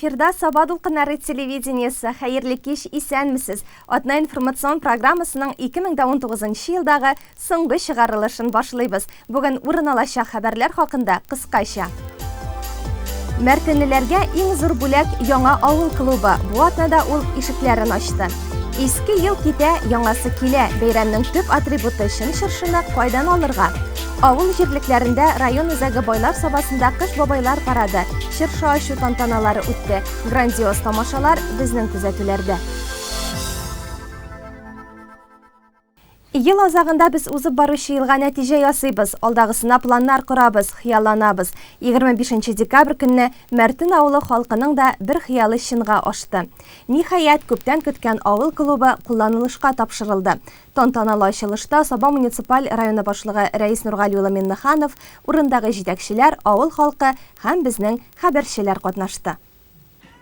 Эфирда Саба дулкыннары телевидениесе. Хәерле кич, исәнмесез. Атна информацион программасының 2019 елдагы соңгы чыгарылышын башлыйбыз. Бүген урын алачак хәбәрләр хакында кыскача. Мәртенлеләргә иң зур бүләк яңа авыл клубы. Бу атнада ул ишекләрен ачты. Иске ел китә, яңасы килә. Бәйрәмнең төп атрибуты чын чыршыны кайдан алырга? Авыл җирлекләрендә район үзәге Байлар Сабасында Кыш бабайлар парады, чыршы ачу тантаналары үтте. Грандиоз тамашалар безнең күзәтүләрдә. Ел азагында без узып баручы елга нәтиҗә ясыйбыз, алдагысына планнар корабыз, хыялланабыз. 25 декабрь көнне Мәртен авылы халкының да бер хыялы чынга ашты. Ниһаять, күптән көткән авыл клубы кулланылышка тапшырылды. Тантаналы ачылышта Саба муниципаль районы башлыгы Рәис Нургали улы Миннеханов, урындагы җитәкчеләр, авыл халкы һәм безнең хәбәрчеләр катнашты.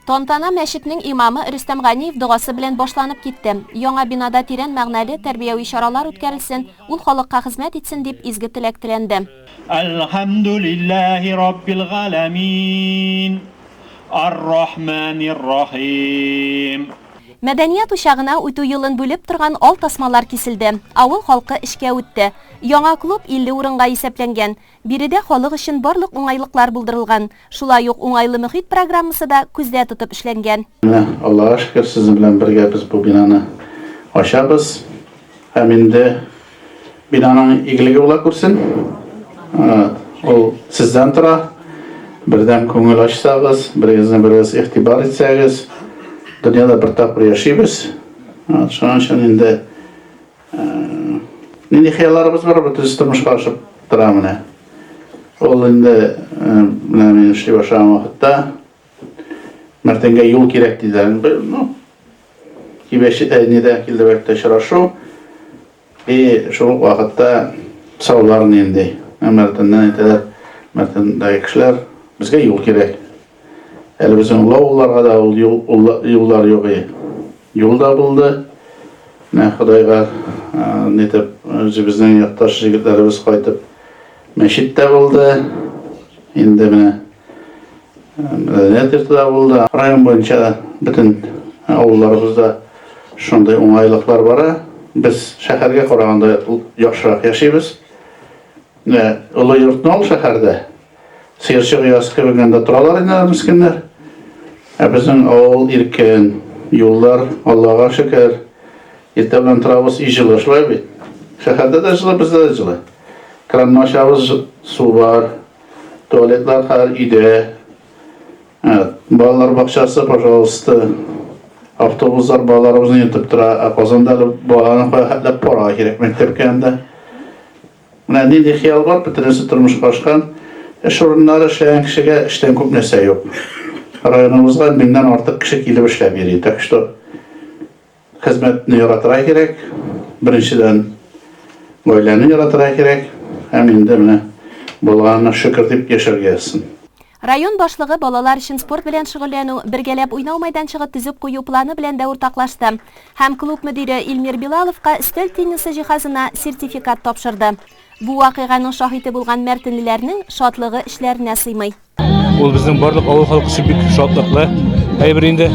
Тантана мәчетнең имамы Рөстәм Ганиев догасы белән башланып китте. Яңа бинада тирән мәгънәле, тәрбияви чаралар үткәрелсен, ул халыкка хезмәт итсен дип изге теләк теләнде. Әлхәмдүлилләһи раббил галәмин, ар-рахманир-рахим. Мәдәният учагына үтү юлын бүлеп торган ал тасмалар киселде. Авыл халкы эчкә үтте. Яңа клуб 50 урынга исәпләнгән. Биредә халык өчен барлык уңайлыклар булдырылган. Шулай ук Уңайлы мөхит программасы да күздә тотып эшләнгән. Менә, Аллага шөкер, сезнең белән бергә без бу бинаны ачабыз. Һәм инде Бинаның игелеге була күрсен. Ул сездән тора. Бердәм күңел ачсагыз, берегезне берегез игътибар итсәгез, дөньяда бер тапкыр яшибез. Шуның өчен инде нинди хыялларыбыз бар, бөтенесе тормышка ашып тора менә. Ул инде менә мин эшли башлаган вакытта Мәртәнгә юл кирәк диделәр. Ну, Кибәче нидә Килдебәктә очрашу. И шул ук вакытта сораулар нинди? Мәртәннән әйтәләр, Мәртәндәге кешеләр, безгә юл кирәк. Әле безнең олы авылларга да ул юл, юллар юк и. Юл да булды. Менә Ходайга нитеп, үзебезнең якташ егетләребез кайтып, мәчет тә булды. Инде менә Мәдәният йорты да булды. Район буенча да бөтен авылларыбызда шундый уңайлыклар бара. Без шәһәргә караганда яхшырак яшибез. Менә олы йортны ал шәһәрдә. Сыерчык оясы кебек анда торалар инде мескеннәр. Ә безнең авыл иркен, юллар, Аллага шөкер. Иртә белән торабыз, өй җылы, шулай бит. Шәһәрдә дә җылы, бездә дә җылы. Кранны ачабыз, су бар. Туалетлар хәзер өйдә. Балалар бакчасы, пожалуйста. Автобуслар балаларыбызны йөртеп тора. Ә Казанда әле баланы кая хәтләп барырга кирәк мәктәпкә анда. Менә нинди хыял бар, бөтенесе тормышка ашкан. Эш урыннары эшләгән кешегә эштән күп нәрсә юк. Районыбызга меңнән артык кеше килеп эшләп йөри. Так что Хезмәтне яратырга кирәк. Беренчедән, гаиләне яратырга кирәк. Һәм инде менә булганына шөкер дип яшәргә язсын. Район башлыгы балалар өчен спорт белән шөгыльләнү, бергәләп уйнау мәйданчыгы төзеп кую планы белән дә уртаклашты. Һәм клуб мөдире Илмир Билаловка өстәл теннисы җиһазына сертификат тапшырды. Бу вакыйганың шаһите булган мәртенлеләрнең шатлыгы эчләренә сыймый. Ул безнең барлык авыл халкы өчен бик шатлыклы әйбер инде.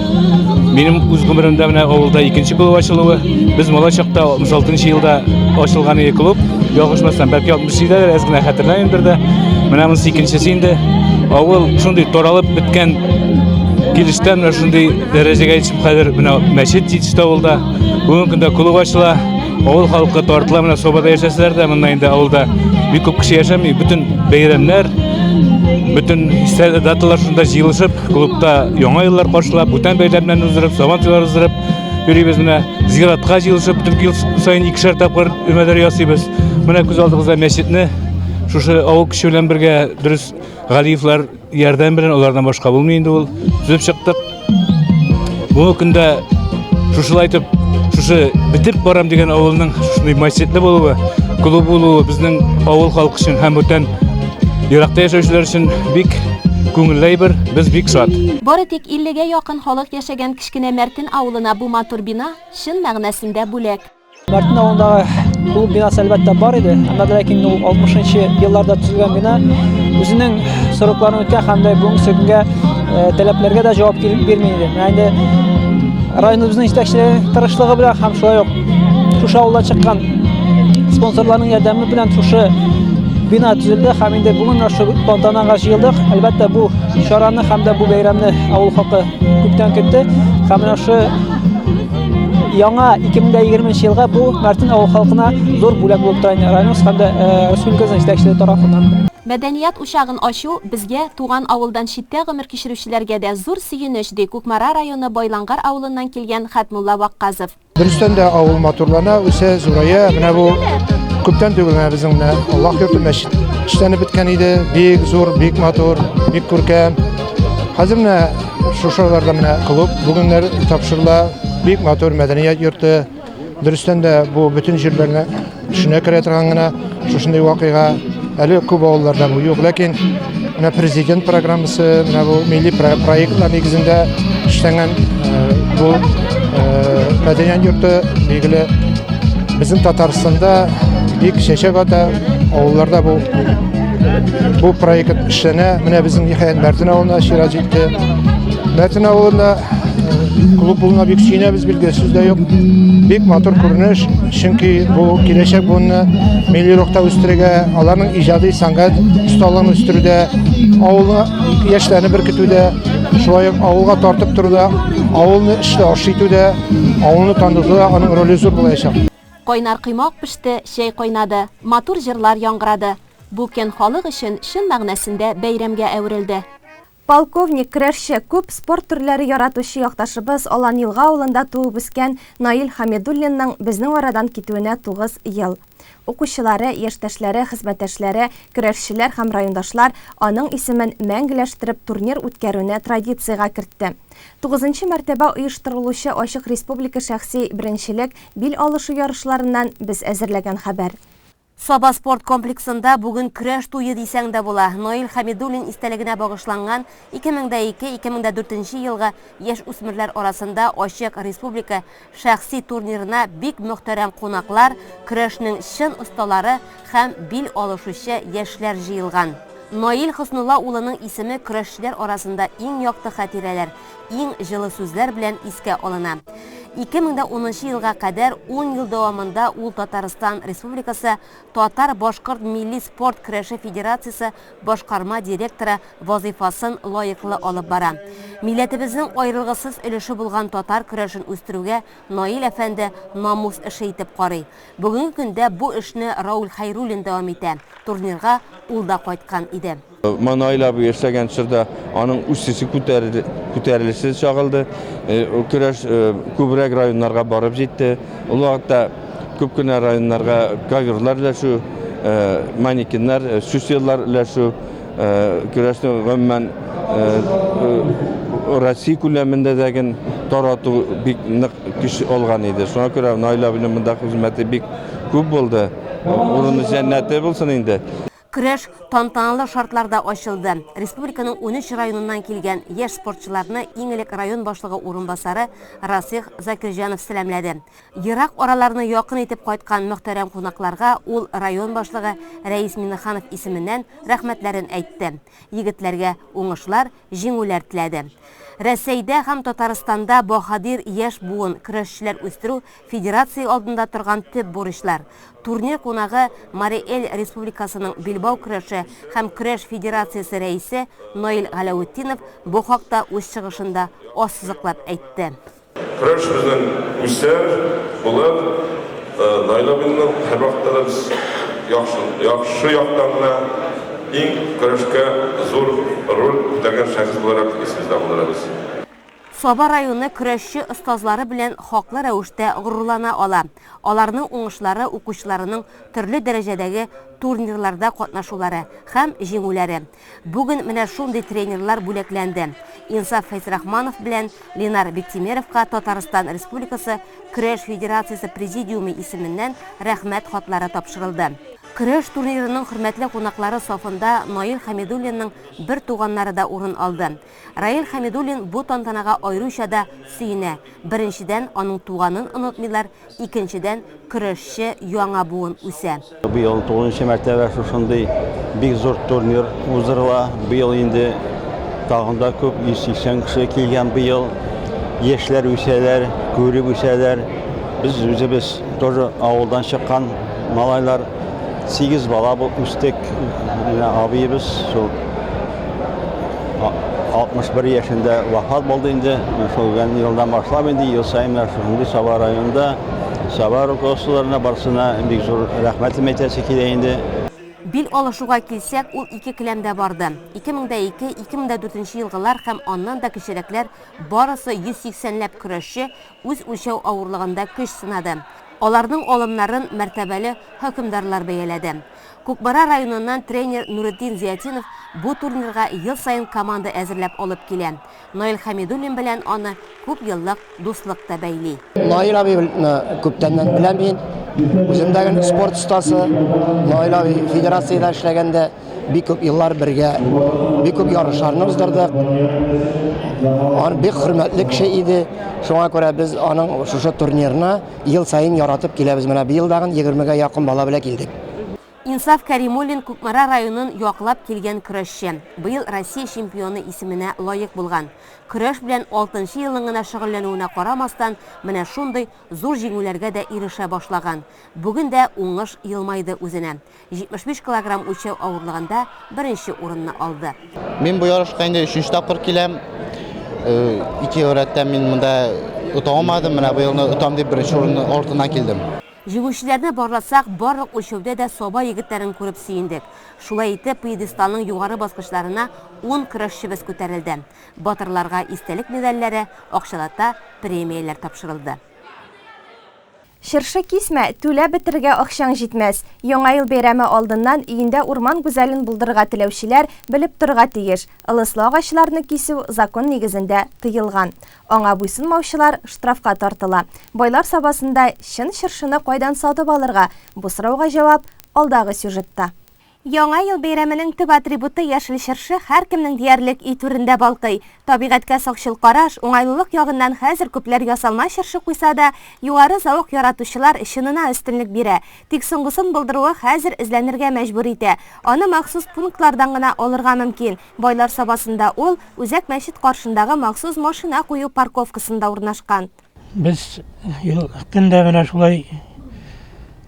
Минем үз гомеремдә менә авылда икенче клуб ачылуы. Без малай чакта 66 елда ачылган иде клуб. Ялгышмасам, бәлки 67-дәдер, әз генә хәтерләмим дә. Менә монысы икенчесе инде. Авыл шундый таралып беткән килештән менә шундый дәрәҗәгә җитеп хәзер менә мәчет җитеште авылда. Бүгенге көндә клуб ачыла. Авыл халкы тартыла, менә Собада яшәсәләр дә, монда инде авылда бик күп кеше яшәми. Бөтен бәйрәмнәр, бөтен даталар шунда җыелышып, клубта яңа еллар каршылап, бүтән бәйрәмнәрне уздырып, сабан туйлар уздырып йөрибез менә. Зиратка җыелышып, бөтен ел саен икешәр тапкыр өмәләр ясыйбыз. Менә күз алдыгызда мәчетне шушы авыл кеше белән бергә дөрес Галиевлар ярдәм белән алардан башка булмый инде ул. Төзеп чыктык. Бүгенге көндә шушылай итеп, шушы бетеп барам дигән авылның шушындый мәчетле булуы, клуб булуы безнең авыл халкы өчен һәм бүтән еракта яшәүчеләр өчен бик күңелле әйбер, без бик шат. Бары тик 50 гә якын халык яшәгән кечкенә Мәртен авылына бу матур бина чын мәгънәсендә бүләк. Мартин авылындагы клуб бинасы әлбәттә бар иде, әмма дә ләкин ул 60 елларда төзелгән бина үзенең срокларын үткән һәм дә бүгенге көнгә таләпләргә дә җавап бирми иде. Менә инде районыбызның җитәкчеләре тырышлыгы белән һәм шулай ук шушы авылдан чыккан спонсорларның ярдәме белән шушы бина төзелде һәм инде бүген шушы тантанага җыелдык. Әлбәттә, бу чараны һәм дә бу бәйрәмне авыл халкы күптән көтте. Һәм менә шушы яңа 2020 елга бу Мәртен авыл халкына зур бүләк булып тора инде районыбыз һәм дә республикабызның җитәкчелеге тарафыннан. Мәдәният учагын ачу безгә, туган авылдан читтә гомер кичерүчеләргә дә зур сөенеч, ди Кукмара районы Байлангар авылыннан килгән Хәтмулла Вакказов. Дөрестән дә авыл матурлана, үсә, зурая. Менә бу күптән түгел генә безнең менә Аллаһ йорты мәчет эшләнеп беткән иде. Бик зур, бик матур, бик күркәм. Хәзер менә шушы араларда менә клуб бүгеннәр тапшырыла. Бик матур мәдәният йорты. Дөрестән дә бу бөтен җирләрне төшенә керә торган гына шушындый вакыйга. Әле күп авылларда бу юк, ләкин менә президент программасы, менә бу милли проектлар нигезендә эшләнгән бу мәдәният йорты, билгеле, безнең Татарстанда бик чәчәк ата, авылларда бу бу проект эшләнә. Менә безнең ниһаять Мәртен авылына чират җитте. Мәртен авылында Клуб булуына бик сөенәбез, билгеле, сүз дә юк. Бик матур күренеш, чөнки бу киләчәк буынны милли рухта үстерергә, аларның иҗади сәнгать осталыгын үстерүдә, авылны яшьләрне беркетүдә, шулай ук авылга тартып торуда, авылны эшле аш итүдә, авылны танытуда аның роле зур булачак. Кайнар коймак пеште, чәй кайнады, матур җырлар яңгырады. Бу көн халык өчен чын мәгънәсендә бәйрәмгә әверелде. Полковник, көрәшче, күп спорт төрләре яратучы якташыбыз Алан-Елга авылында туып үскән Наил Хәмидуллинның безнең арадан китүенә 9 ел. Укучылары, яшьтәшләре, хезмәттәшләре, көрәшчеләр һәм райондашлар аның исемен мәңгеләштереп турнир үткәрүне традициягә кертте. Тугызынчы мәртәбә оештырылучы ачык республика шәхси беренчелек бил алышу ярышларыннан без әзерләгән хәбәр. Саба спорт комплексында бүген көрәш туе дисәң дә була. Наил Хәмидуллин истәлегенә багышланган 2002-2004 елгы яшь үсмерләр арасында ачык республика шәхси турнирына бик мөхтәрәм кунаклар, көрәшнең чын осталары һәм бил алышучы яшьләр җыелган. Наил Хөснулла улының исеме көрәшчеләр арасында иң якты хатирәләр, иң җылы сүзләр белән искә алына. 2010 елга кадәр ун ел дәвамында ул Татарстан Республикасы Татар-башкорт милли спорт көрәше федерациясе башкарма директоры вазыйфасын лаеклы алып бара. Милләтебезнең аерылгысыз өлеше булган татар көрәшен үстерүгә Наил әфәнде намус эше итеп карый. Бүгенге көндә бу эшне Рауль Хәйруллин дәвам итә. Турнирга ул да кайткан иде. Наил абый эшләгән чорда аның үсеше күтәрелеше чагылды. Көрәш күбрәк районнарга барып җитте. Ул вакытта күп кенә районнарга коверлар өләшү, манекеннар, чучеллар өләшү, көрәшне гомумән Россия күләмендә дә тарату бик нык көч алган иде. Шуңа күрә Наил абыйның монда хезмәте бик күп булды. Урыны җәннәте булсын инде. Көрәш тантаналы шартларда ачылды. Республиканың унөч районыннан килгән яшь спортчыларны иң элек район башлыгы урынбасары Расих Закирҗанов сәламләде. Ерак араларны якын итеп кайткан мөхтәрәм кунакларга ул район башлыгы Рәис Миннеханов исеменнән рәхмәтләрен әйтте. Егетләргә уңышлар, җиңүләр теләде. Рәсәйдә һәм Татарстанда баһадир яшь буын көрәшчеләр үстерү федерация алдында торган төп бурычлар. Турнир кунагы Мари Эл Республикасының билбау көрәше һәм көрәш федерациясе рәисе Наил Галәветдинов бу хакта үз чыгышында ассызыклап әйтте. Көрәш безнең үсәр, булыр. Наил абыйның һәрвакытта да без яхшы, яхшы яктан гына иң көрәшкә зур роль күтәргән шәхес буларак исебездә калдырабыз. Саба районы көрәшче остазлары белән хаклы рәвештә горурлана ала. Аларның уңышлары укучыларының төрле дәрәҗәдәге турнирларда катнашулары һәм җиңүләре. Бүген менә шундый тренерлар бүләкләнде. Инсаф Фәйзрахманов белән Ленар Биктимеровка Татарстан Республикасы Көрәш федерациясе президиумы исеменнән Рәхмәт хатлары тапшырылды. Көрәш турнирының хөрмәтле кунаклары сафында Наил Хәмидуллинның бер туганнары да урын алды. Раил Хәмидуллин бу тантанага аеруча да сөенә. Беренчедән, аның туганын онытмыйлар, Икенчедән, көрәшче яңа буын үсә. Тагын да күп, 180 кеше килгән быел. Яшьләр үсәләр, күреп үсәләр. Без үзебез тоже авылдан чыккан малайлар. 8 бала булып үстек. Менә абыебыз шул 61 яшендә вафат булды инде. Менә шул елдан башлап инде ел саен менә шушындый Саба районында Саба руководстволарына барсына бик зур рәхмәтем әйтәсе килә инде. Бил алышуга килсәк, ул ике келәмдә барды. 2002, 2004 елгылар һәм аннан да кечерәкләр барысы 180 ләп көрәшче үз үлчәү авырлыгында көч сынады. Аларның алымнарын мәртәбәле хөкемдарлар бәяләде. Кукмара районыннан тренер Нуретдин Зиятдинов бу турнирга ел саен команда әзерләп алып килә. Наил Хәмидуллин белән аны күп еллык дуслык та бәйли. Наил абыйны күптәннән беләм мин. Үзем дә гел спорт остасы. Наил абый федерациядә эшләгәндә бик күп еллар бергә бик күп ярышларны уздырдык. Аны бик хөрмәтле кеше иде. Шуңа күрә без аның шушы турнирны Ел саен яратып киләбез. Менә быел тагын егермегә якын бала белән килдек. Инсаф Кәримуллин Кукмара районын яклап килгән көрәшче. Быел Россия чемпионы исеменә лаек булган. Көрәш белән алтынчы елын гына шөгыльләнүенә карамастан, менә шундый зур җиңүләргә дә ирешә башлаган. Бүген дә уңыш елмайды үзенә. 75 килограмм үлчәү авырлыгында беренче урынны алды. Мин бу ярышка инде өченче тапкыр киләм. Ике ел рәттән мин монда ота алмадым. Менә быелны отам дип беренче урын артыннан килдем. Җиңүчеләрне барласак, барлык үлчәүдә дә Саба егетләрен күреп сөендек. Шулай итеп, пьедесталның югары баскычларына ун көрәшчебез күтәрелде. Батырларга истәлек медальләре, акчалата премияләр тапшырылды. Чыршы кисмә, түләп бетерергә акчаң җитмәс. Яңа ел бәйрәме алдыннан өендә урман гүзәлен булдырырга теләүчеләр белеп торырга тиеш, ылыслы агачларны кисү закон нигезендә тыелган. Аңа буйсынмаучылар штрафка тартыла. Байлар Сабасында чын чыршыны кайдан сатып алырга? Бу сорауга җавап, алдагы сюжетта. Яңа ел бәйрәменең төп атрибуты яшел чыршы һәркемнең диярлек өй түрендә балкый. Табигатькә сакчыл караш, уңайлылык ягыннан хәзер күпләр ясалма чыршы куйса да, югары зәвык яратучылар чынына өстенлек бирә. Тик соңгысын булдыруы хәзер эзләнергә мәҗбүр итә. Аны махсус пунктлардан гына алырга мөмкин. Байлар Сабасында ул Үзәк мәчет каршындагы махсус машина кую парковкасында урнашкан. Без ел көн дә менә шулай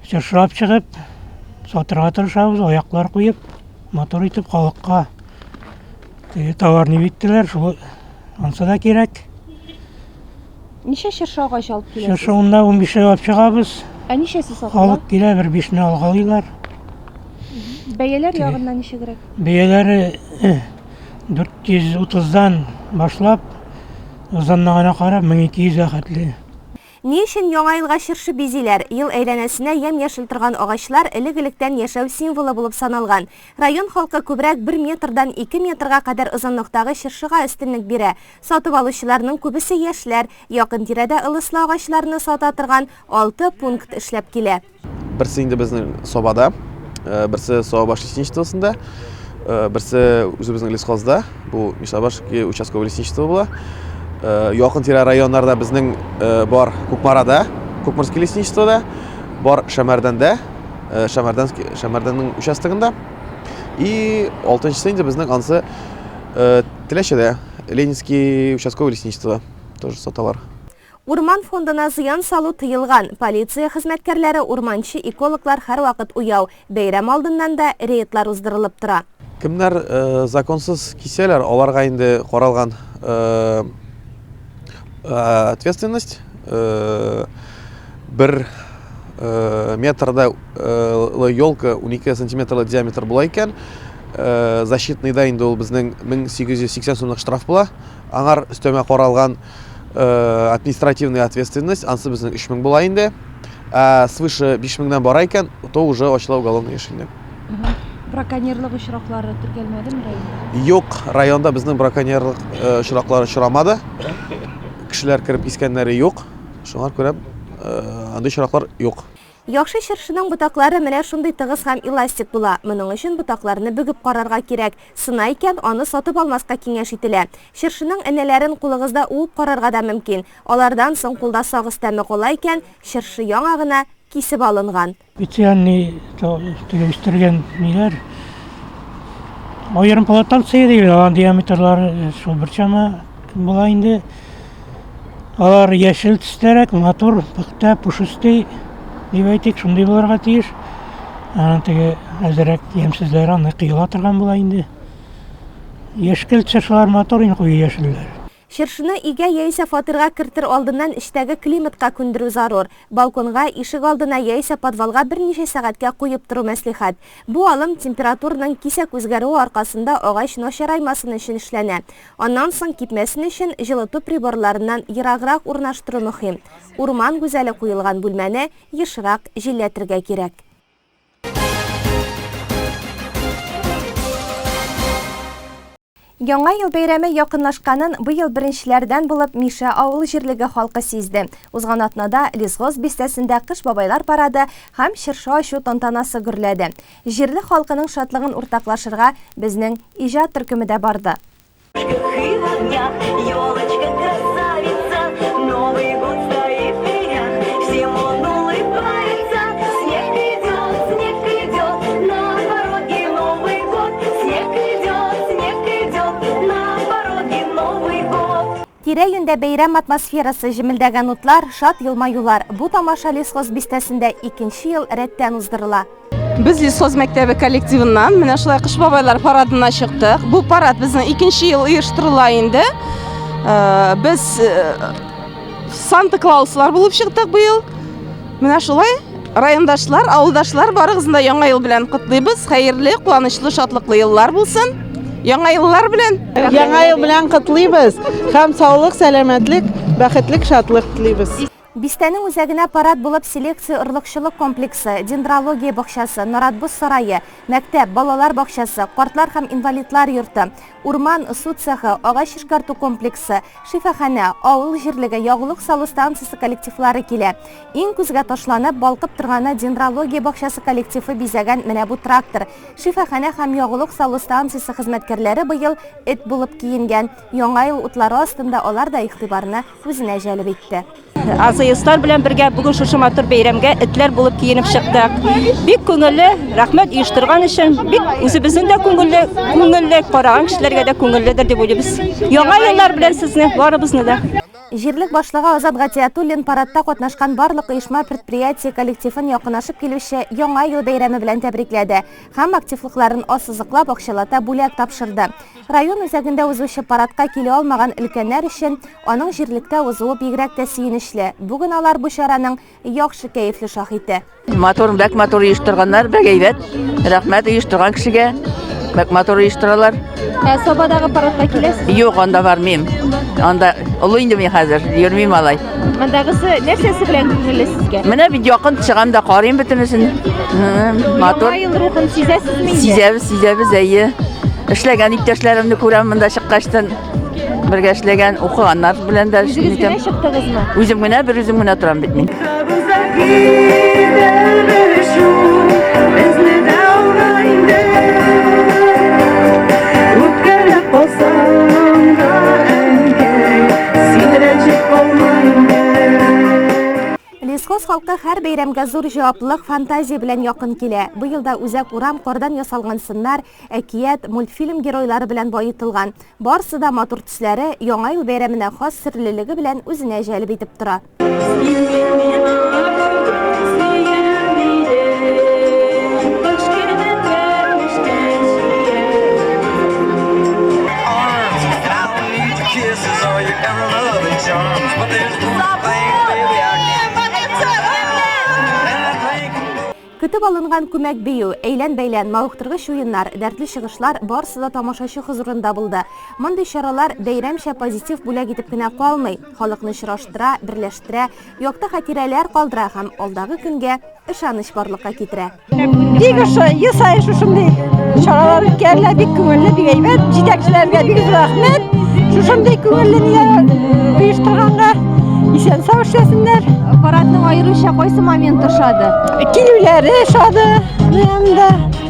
чыршылап чыгып, сатырга тырышабыз, аяклар куеп, матур итеп халыкка теге товарны биттеләр, шул ансы да кирәк. Ничә чыршы агачы алып киләсез? Чыршы унда 15 алып чыгабыз. Ә ничәсе сатыла? Халык килә, бер бишне алгалыйлар. Бәяләр ягыннан ничегрәк? Бәяләре 430-дан башлап, озынлыгына карап, 1200 гә хәтле. Ни өчен Яңа елга чыршы бизиләр? Ел әйләнәсенә ямь-яшел торган агачлар элек-электән яшәү символы булып саналган. Район халкы күбрәк бер метрдан ике метрга кадәр озынлыктагы чыршыга өстенлек бирә. Сатып алучыларның күбесе яшьләр. Якын-тирәдә ылыслы агачларны сата торган алты пункт эшләп килә. Берсе инде безнең Сабада, э, берсе Сабабаш лесничествосында, э, берсе үзебезнең лесхозда, бу Мишабашский участковый лесничество була. Э, якын тирә районнарда безнең бар Кукмарада, Кукмарский лесничествода, бар Шәмәрдәндә, Шәмәрдәнский, Шәмәрдәннең участогында. И алтынчысы инде безнең ансы Теләчедә, Ленинский участковый лесничество тоже саталар. Урман фондына зыян салу тыелган. Полиция хезмәткәрләре, урманчы, экологлар һәрвакыт уяу. Бәйрәм алдыннан да рейдлар уздырылып тора. Кемнәр законсыз кисәләр, аларга инде каралган ответственность. Бер метрда елка 12 сантиметрлы диаметр була икән. Защитныйда инде ул безнең 1880 сумлык штраф була. Аңар өстәмә каралган административный ответственность, ансы безнең 3000 була инде. Ә свыше 5000-нән бара икән, то уже ачыла уголовный эш инде. Браконьерлык очраклары теркәлмәдеме районда? Юк, районда безнең браконьерлык очраклары очрамады. Кешеләр кереп кискәннәре юк. Шуңа күрә андый очраклар юк. Яхшы чыршының ботаклары менә шундый тыгыз һәм эластик була. Моның өчен ботакларны бөгеп карарга кирәк. Сына икән, аны сатып алмаска киңәш ителә. Чыршының энәләрен кулыгызда уып карарга да мөмкин. Алардан соң кулда сагыз тәме кала икән, чыршы яңа гына кисеп алынган. Специальный теге үстергән ниләр, Аерым плантация дигән, алар диаметрлары шул бер чама була инде. Алар яшел төстәрәк, матур, пөхтә, пушистый дип әйтик, шундый булырга тиеш. Аның теге әзерәк ямьсезләре аны кыела торган була инде. Яшькелт чыршылар матур инде куе яшелләр. Чыршыны өйгә яисә фатирга кертер алдыннан эчтәге климатка күндерү зарур. Балконга, ишек алдына яисә подвалга берничә сәгатькә куеп тору мәслихәт. Бу алым температураның кисәк үзгәрүе аркасында агач начараймасын өчен эшләнә. Аннан соң кипмәсен өчен җылыту приборларыннан ераграк урнаштыру мөһим. Урман гүзәле куелган бүлмәне ешрак җилләтергә кирәк. Яңа ел бәйрәме якынлашканын быел беренчеләрдән булып Мишә авыл җирлеге халкы сизде. Узган атнада Лесхоз бистәсендә Кыш бабайлар парады һәм чыршы ачу тантанасы гөрләде. Җирлек халкының шатлыгын уртаклашырга безнең иҗат төркеме дә барды. Тирә-юньдә бәйрәм атмосферасы, җемелдәгән утлар, шат елмаюлар. Бу тамаша Лесхоз бистәсендә икенче ел рәттән уздырыла. Без Лесхоз мәктәбе коллективыннан менә шулай Кыш бабайлар парадына чыктык. Бу парад безнең икенче ел оештырыла инде. Э, без э, Санта Клауслар булып чыктык быел. Менә шулай райондашлар, авылдашлар барыгызны да Яңа ел белән котлыйбыз. Хәерле, куанычлы, шатлыклы еллар булсын. Яңа еллар белән! Яңа ел белән котлыйбыз һәм саулык, сәламәтлек, бәхетлек, шатлык телибез. Бистәнең үзәгенә парад булып селекция-орлыкчылык комплексы, дендрология бакчасы, Наратбоз сарае, мәктәп, балалар бакчасы, картлар һәм инвалидлар йорты, урман, су цехы, агач эшкәртү комплексы, Шифаханә, авыл җирлеге, ягулык салу станциясе коллективлары килә. Иң күзгә ташланып, балкып торганы дендрология бакчасы коллективы бизәгән менә бу трактор. Шифаханә һәм ягулык салу станциясе хезмәткәрләре быел эт булып киенгән. Яңа ел утлары астында алар да игътибарны үзенә җәлеп итте. АЗСлар белән бергә бүген шушы матур бәйрәмгә этләр булып киенеп чыктык. Бик күңелле, рәхмәт оештырган өчен. Бик үзебезнең дә күңелле, күңелле, караган кешеләргә дә күңелледер дип уйлыйбыз. Яңа еллар белән сезне, барыбызны да. Җирлек башлыгы Азат Гатиятуллин парадта катнашкан барлык оешма-предприятие коллективын якынлашып килүче Яңа ел бәйрәме белән тәбрикләде һәм активлыкларын ассызыклап акчалата бүләк тапшырды. Район үзәгендә узучы парадка килә алмаган өлкәннәр өчен Аның җирлектә узуы бигрәк тә сөенечле. Бүген алар бу чараның яхшы кәефле шаһите. Матур, бәк матур оештырганнар, бәк әйбәт. Рәхмәт оештырган кешегә. Бәк матур оештыралар. Ә Сабадагы парадка киләсез? Юк, анда бармыйм. Анда олы инде мин хәзер, йөрмим алай. Мондагысы нәрсәсе белән күңелле сезгә? Менә бит якын чыгам да карыйм бөтенесен. Матур. Яңа ел рухын сизәсезме инде? Сизәбез, сизәбез, әйе. Эшләгән иптәшләремне күрәм монда чыккачтан. Бергә эшләгән, укыганнар белән дә Үзегез генә чыктыгызмы? Үзем генә, бер үзем генә торам бит мин. Лесхоз халкы һәр бәйрәмгә зур җаваплылык, фантазия белән якын килә. Быел да үзәк урам кардан ясалган сыннар, әкият, мультфильм геройлары белән баетылган. Барысы да матур төсләре, Яңа ел бәйрәменә хас серлелеге белән үзенә җәлеп итеп тора. Көтеп алынган күмәк бию, әйлән-бәйлән, мавыктыргыч уеннар, дәртле чыгышлар барысы да тамашачы хозурында булды. Мондый чаралар бәйрәмчә позитив бүләк итеп кенә калмый, халыкны очраштыра, берләштерә, якты хатирәләр калдыра һәм алдагы көнгә ышаныч барлыкка китерә. Бик ошо, ел саен шушындый чаралар үткәрелә, бик күңелле, бик әйбәт. Җитәкчеләргә бик зур рәхмәт. Шушындый күңелле ниләр оештырганга исән-сау эшләсеннәр. Парадның аеруча кайсы моменты ошады? Килүләре ошады. Менә монда.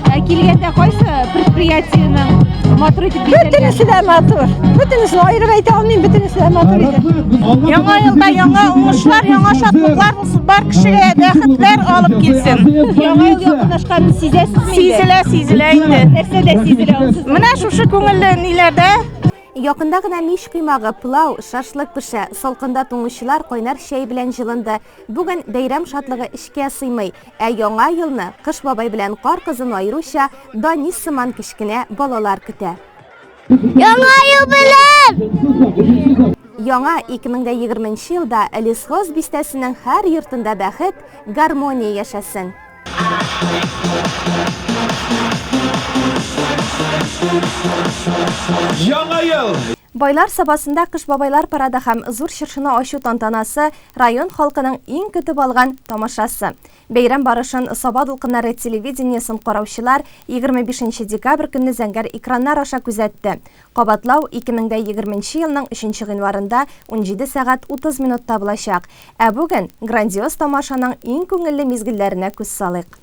Ә килгәндә кайсы предприятиенең Матур итеп Бөтенесе дә матур. Бөтенесен аерып әйтә алмыйм, бөтенесе дә матур иде. Яңа елда яңа уңышлар, яңа шатлыклар булсын, бар кешегә бәхетләр алып килсен. Яңа ел якынлашканын сизәсезме инде? Сизелә, сизелә инде. Нәрсәдә сизелә ул сезнең? Менә шушы күңелле ниләрдә. Якында гына мич коймагы, пылау, шашлык пешә. Салкында туңучылар кайнар чәй белән җылынды. Бүген бәйрәм шатлыгы эчкә сыймый. Ә Яңа елны Кыш бабай белән Кар кызын аеруча Данис сыман кечкенә балалар көтә. Яңа ел белән! Яңа 2020 нче елда Лесхоз бистәсенең һәр йортында бәхет, гармония яшәсен! Яңа ел! Байлар Сабасында Кыш бабайлар парады һәм зур чыршыны ачу тантанасы район халкының иң көтеп алган тамашасы. Бәйрәм барышын Саба дулкыннары телевидениесен караучылар 25 нче декабрь көнне зәңгәр экраннар аша күзәтте. Кабатлау 2020 нче елның өченче гыйнварында 17 сәгать 30 минутта булачак. Ә бүген грандиоз тамашаның иң күңелле мизгелләренә күз салыйк.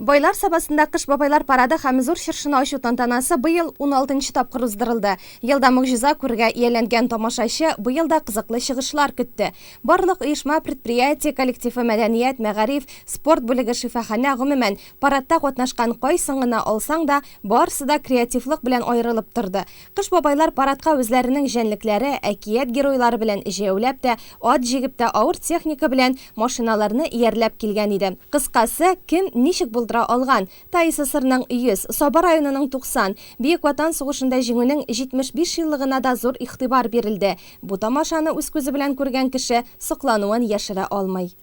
Байлар Сабасында Кыш бабайлар парады һәм зур чыршыны ачу тантанасы быел уналтынчы тапкыр уздырылды. Елда могҗиза күрергә ияләнгән тамашачы быел да кызыклы чыгышлар көтте. Барлык оешма, предприятие коллективы, мәдәният, мәгариф, спорт бүлеге, шифаханә, гомумән, парадта катнашкан кайсын гына алсаң да, барысы да креативлык белән аерылып торды. Кыш бабайлар парадка үзләренең җәнлекләре, әкият геройлары белән җәяүләп тә, ат җигеп тә, авыр техника белән машиналарны иярләп килгән иде. Кыскасы, кем ничек булдыра алган. ТАССРның 100, Саба районының 90, Бөек Ватан сугышында Җиңүнең 75 еллыгына да зур игътибар бирелде. Бу тамашаны үз күзе белән күргән кеше соклануын яшерә алмый.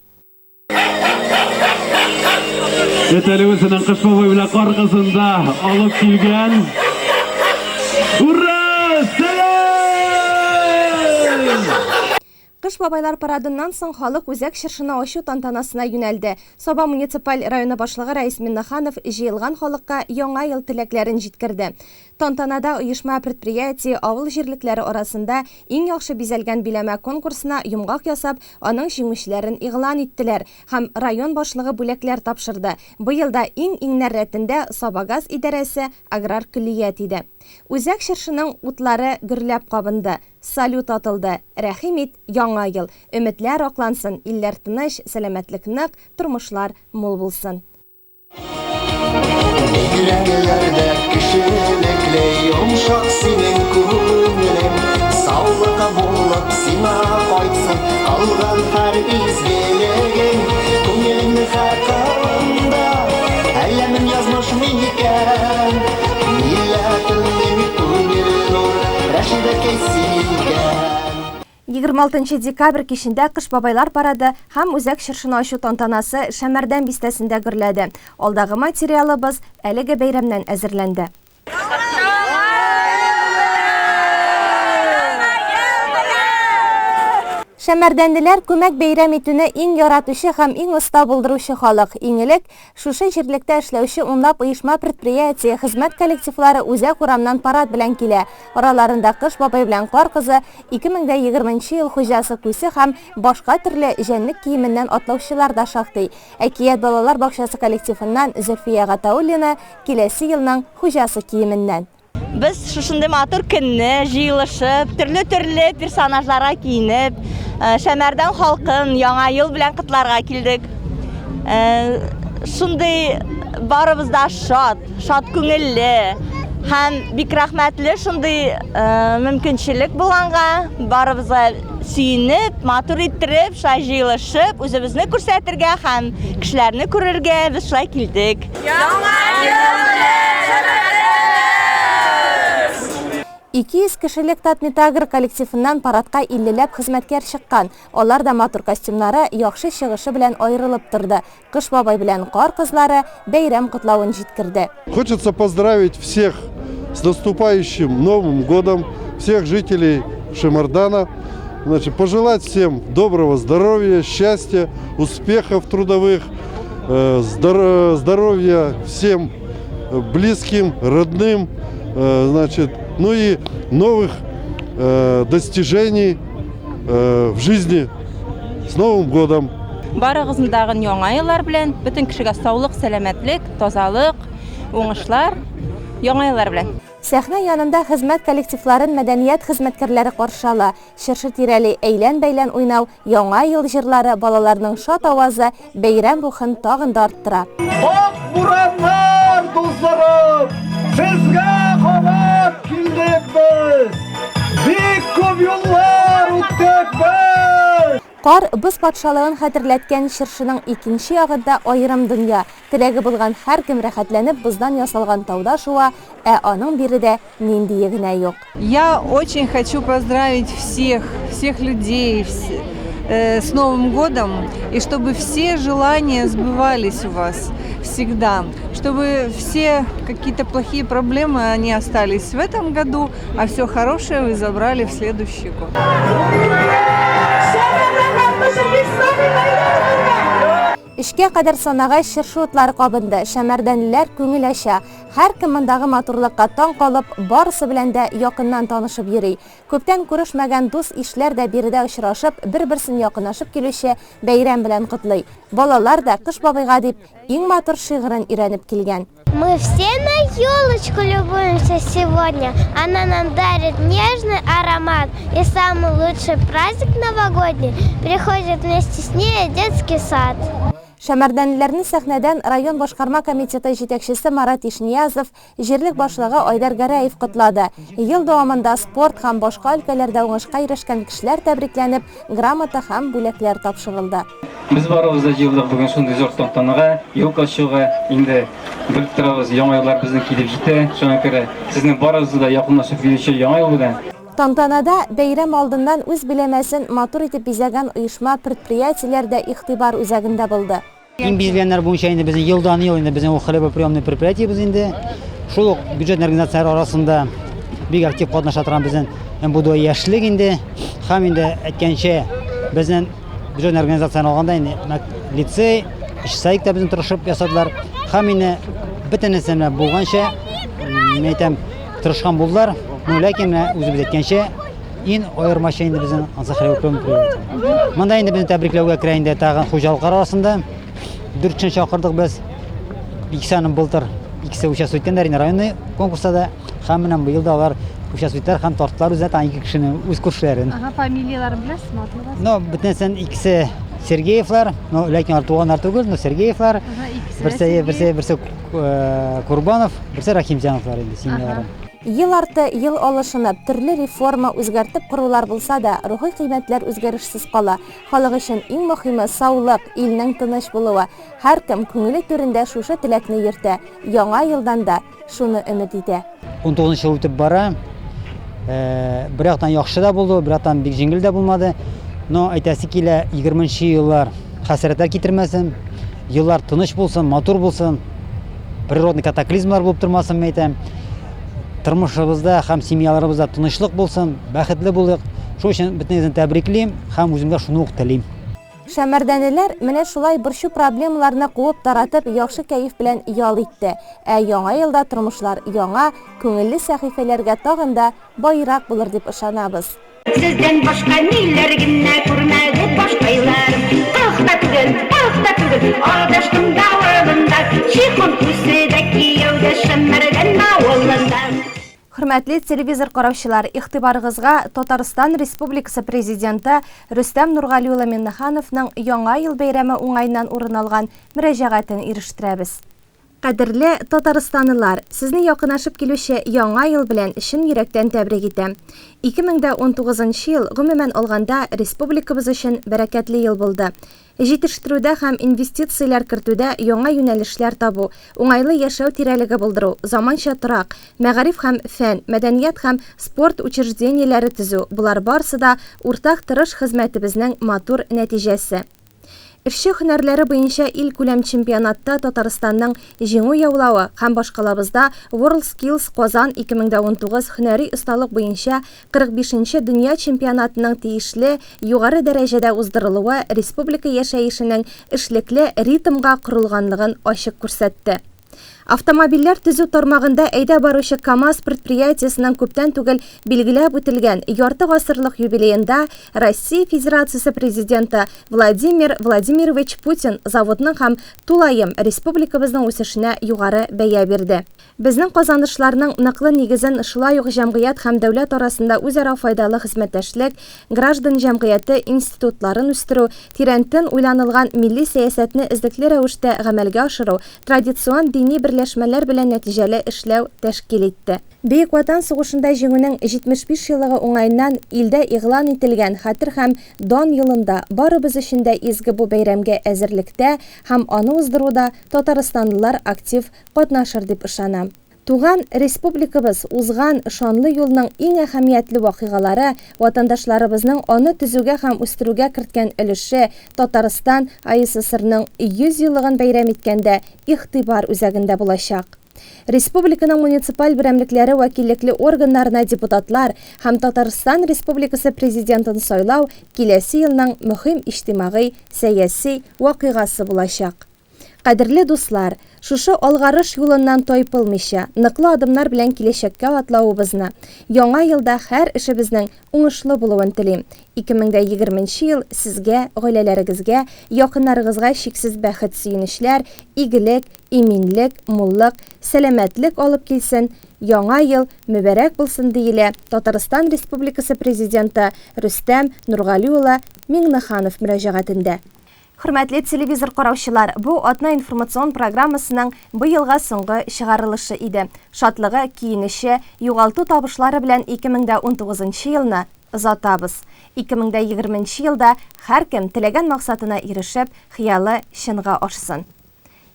Эт әле үзенең Кыш бабай белән Кар кызын да алып килгән. Ура! Сәлам! Кыш бабайлар парадыннан соң халык үзәк чыршыны ачу тантанасына юнәлде. Саба муниципаль районы башлыгы Рәис Миннеханов җыелган халыкка Яңа ел теләкләрен җиткерде. Тантанада оешма-предприятие, авыл җирлекләре арасында иң яхшы бизәлгән биләмә конкурсына йомгак ясап, аның җиңүчеләрен игълан иттеләр һәм район башлыгы бүләкләр тапшырды. Быел да иң-иңнәр рәтендә Сабагаз идарәсе, аграр көллият иде. Үзәк чыршының утлары гөрләп кабынды, салют атылды. Рәхим ит, Яңа ел! Өметләр аклансын, илләр тыныч, сәламәтлек нык, тормышлар мул булсын! Бигрәкләр дә кешелекле, йомшак синең күңелең. Саулык булып сиңа кайтсын, кылган һәр изгелегең. Күңелеңне һәр кылында, әллә мең язмыш микән? Милләтемнең күңел нуры, Рәшидәкәй син икән. 26 декабрь кичендә Кыш бабайлар парады һәм үзәк чыршыны ачу тантанасы Шәмәрдән бистәсендә гөрләде. Алдагы материалыбыз әлеге бәйрәмнән әзерләнде. Шәмәрдәнлеләр күмәк бәйрәм итүне иң яратучы һәм иң оста булдыручы халык. Иң элек, шушы җирлектә эшләүче унлап оешма-предприятие, хезмәт коллективлары үзәк урамнан парад белән килә. Араларында Кыш бабай белән Кар кызы, 2020 нче ел хуҗасы күсе һәм башка төрле җәнлек киеменнән атлаучылар да шактый. Әкият балалар бакчасы коллективыннан Зөлфия Гатауллина киләсе елның хуҗасы киеменнән. Без шушындый матур көнне җыелышып, төрле-төрле персонажларга киенеп, Шәмәрдән халкын Яңа ел белән котларга килдек. Шундый барыбыз да шат, шат күңелле һәм бик рәхмәтле шундый мөмкинчелек булганга, барыбызга сөенеп, матур иттереп, шулай җыелышып, үзебезне күрсәтергә һәм кешеләрне күрергә без шулай килдек. Яңа ел белән, 200 кешелек Татметагро коллективыннан парадка иллеләп хезмәткәр чыккан. Алар да матур костюмнары, яхшы чыгышы белән аерылып торды. Кыш бабай белән Кар кызлары бәйрәм котлавын җиткерде. Хочется поздравить всех с наступающим Новым годом, всех жителей Шемардана. Значит, пожелать всем доброго здоровья, счастья, успехов трудовых, э, здоровья всем близким, родным, э, значит, ну и новых э, достижений в жизни. С Новым годом! Барыгызны тагын яңа еллар белән, бөтен кешегә саулык, сәламәтлек, тазалык, уңышлар. Яңа еллар белән! Сәхнә янында хезмәт коллективларын мәдәният хезмәткәрләре каршы ала. Чыршы тирәли әйлән-бәйлән уйнау, Яңа ел җырлары, балаларның шат авазы бәйрәм рухын тагын да арттыра. Ак бураннар, дусларым, сезгә кабат килдек без. Бик күп юллар үттек без. Кар, боз патшалыгын хәтерләткән чыршының икенче ягында аерым дөнья. Теләге булган һәркем рәхәтләнеп боздан ясалган тауда шуа, ә аның биредә ниндие генә юк. Я очень хочу поздравить всех, всех людей э, с Новым годом, и чтобы все желания сбывались у вас всегда, чтобы все какие-то плохие проблемы, они остались в этом году, а все хорошее вы забрали в следующий год. Өчкә кадәр санагач, чыршы утлары кабынды, шәмәрдәнлеләр күңел ача. Һәркем мондагы матурлыкка таң калып, барысы белән дә якыннан танышып йөри. Күптән күрешмәгән дус-ишләр дә биредә очрашып, бер-берсен якынлашып килүче бәйрәм белән котлый. Балалар да Кыш бабайга дип иң матур шигырен өйрәнеп килгән. Мы все на елочку любуемся сегодня. Она нам дарит нежный аромат. И самый лучший праздник новогодний приходит вместе с ней детский сад. Шәмәрдәнлеләрне сәхнәдән район башкарма комитеты җитәкчесе Марат Ишниязов, җирлек башлыгы Айдар Гәрәев котлады. Ел дәвамында спорт һәм башка өлкәләрдә уңышка ирешкән кешеләр тәбрикләнеп, грамота һәм бүләкләр тапшырылды. Без барыбыз да җыелдык бүген шундый зур тантанага, елка ачуга. Инде белеп торабыз, яңа еллар безнең килеп җитә. Шуңа күрә сезнең барыгызны да якынлашып килүче яңа ел белән. Тантанада бәйрәм алдыннан үз биләмәсен матур итеп бизәгән оешма-предприятиеләр дә игътибар үзәгендә булды. Иң бизелгәннәр буенча инде безнең елдан-ел инде безнең ул хлебоприемный предприятиебез инде. Шул ук бюджет организацияләре арасында бик актив катнаша торган безнең МБДО яшьлек инде. Һәм инде әйткәнчә, безнең бюджет организацияне алганда инде лицей, садик та безнең тырышып ясадылар. Һәм инде бөтенесе менә булганча, мин әйтәм, тырышкан булдылар. Но ләкин менә үзебез әйткәнчә, Иң аермачы инде безнең Ансахарев предприятие. Монда инде безне тәбрикләүгә керә инде тагын хуҗалыклар арасында. Дүрт кешене чакырдык без. Икесе аның былтыр икесе участвовать иткәннәр инде районный конкурста да. Һәм менә быел да алар участвовать иттеләр һәм тарттылар үзләре тагын ике кешене үз күршеләрен. Ага, фамилияләрен беләсезме, атлары? Ну, бөтенесен икесе Сергеевлар, но ләкин алар туганнар түгел, но Сергеевлар. Берсе, берсе, берсе э, Курбанов, берсе Рахимзяновлар инде семьялары. Ел арты ел алышынып, төрле реформа, үзгәртеп корулар булса да, рухи кыйммәтләр үзгәрешсез кала. Халык өчен иң мөхиме, саулык, илнең тыныч булуы. Һәркем күңеле түрендә шушы теләкне йөртә, Яңа елдан да шуны өмет итә. Унтугызынчы ел үтеп бара. Бер яктан яхшы да булды, бер яктан бик җиңел дә булмады. Но әйтәсе килә, егерменче еллар хәсрәтләр китермәсен, еллар тыныч булсын, матур булсын, природный катаклизмнар булып тормасын, мин әйтәм. Тормышыбызда һәм семьяларыбызда тынычлык булсын, бәхетле булыйк. Шул өчен бөтенегезне тәбриклим һәм үземгә шуны ук телим. Шәмәрдәнлеләр менә шулай борчу-проблемаларны куып таратып, яхшы кәеф белән ял итте. Ә Яңа елда тормышлар яңа, күңелле сәхифәләргә тагын да баерак булыр дип ышанабыз. Сездән башка ниләр генә күрмәде башкайлар. Ах та түгел, ах та түгел, адаштым давылында. Чикун үсе дә кияү дә Шәмәрдән авылында. Хөрмәтле телевизор караучылар, игътибарыгызга Татарстан Республикасы Президенты Рөстәм Нургали улы Миннехановның Яңа ел бәйрәме уңаеннан урын алган мөрәҗәгатен ирештерәбез. Кадерле татарстанлылар, сезне якынашып килүче Яңа ел белән чын йөрәктән тәбрик итәм. 2019 нчы ел, гомумән алганда, республикабыз өчен бәрәкәтле ел булды. Җитештерүдә һәм инвестицияләр кертүдә яңа юнәлешләр табу, уңайлы яшәү тирәлеге булдыру, заманча торак, мәгариф һәм фән, мәдәният һәм спорт учреждениеләре төзү, болар барысы да уртак тырыш хезмәтебезнең матур нәтиҗәсе. Эшче һөнәрләре буенча илкүләм чемпионатта Татарстанның җиңү яулавы һәм башкалабызда WorldSkills Казан 2019 һөнәри осталык буенча 45 нче дөнья чемпионатының тиешле югары дәрәҗәдә уздырылуы республика яшәешенең эшлекле ритмга корылганлыгын ачык күрсәтте. Автомобильләр төзү тармагында әйдәп баручы КАМАЗ предприятиесенең күптән түгел билгеләп үтелгән ярты гасырлык юбилеенда Россия Федерациясе Президенты Владимир Владимирович Путин заводның һәм тулаем республикабызның үсешенә югары бәя бирде. Безнең казанышларның ныклы нигезен шулай ук җәмгыять һәм дәүләт арасында үзара файдалы хезмәттәшлек, граждан җәмгыяте институтларын үстерү, тирәнтен уйланылган милли сәясәтне эзлекле рәвештә гамәлгә ашыру, традицион дини берләшмәләр белән нәтиҗәле эшләү тәшкил итте. Бөек Ватан сугышында Җиңүнең 75 еллыгы уңаеннан илдә игълан ителгән Хәтер һәм дан елында барыбыз өчен дә изге бу бәйрәмгә әзерлектә һәм аны уздыруда татарстанлылар актив катнашыр дип ышанам. Туган республикабыз узган шанлы юлның иң әһәмиятле вакыйгалары, ватандашларыбызның аны төзүгә һәм үстерүгә керткән өлеше Татарстан АССРның 100 еллыгын бәйрәм иткәндә игътибар үзәгендә булачак. Республиканың муниципаль берәмлекләре вәкиллекле органнарына депутатлар һәм Татарстан Республикасы Президентын сайлау киләсе елның мөһим иҗтимагый, сәяси вакыйгасы булачак. Кадерле дуслар, шушы алгарыш юлыннан тайпылмыйча, ныклы адымнар белән киләчәккә атлавыбызны, яңа елда һәр эшебезнең уңышлы булуын телим. 2020 нче ел сезгә, гаиләләрегезгә, якыннарыгызга чиксез бәхет-сөенечләр, игелек, иминлек, муллык, сәламәтлек алып килсен, Яңа ел мөбарәк булсын, диелә Татарстан Республикасы Президенты Рөстәм Нургали улы Миңнеханов мөрәҗәгатендә. Хөрмәтле телевизор караучылар, бу атна информацион программасының быелга соңгы чыгарылышы иде. Шатлыгы, киенече, югалту табышлары белән 2019 нчы елны озатабыз. 2020 нче елда һәркем теләгән максатына ирешеп, хыялы чынга ашсын.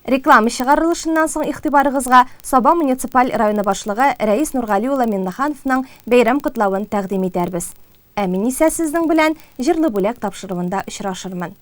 Реклама чыгарылышыннан соң игътибарыгызга Саба муниципаль районы башлыгы Рәис Нургали улы Миннехановның бәйрәм котлавын тәкъдим итәрбез. Ә мин исә сезнең белән Җырлы бүләк тапшыруында очрашырмын.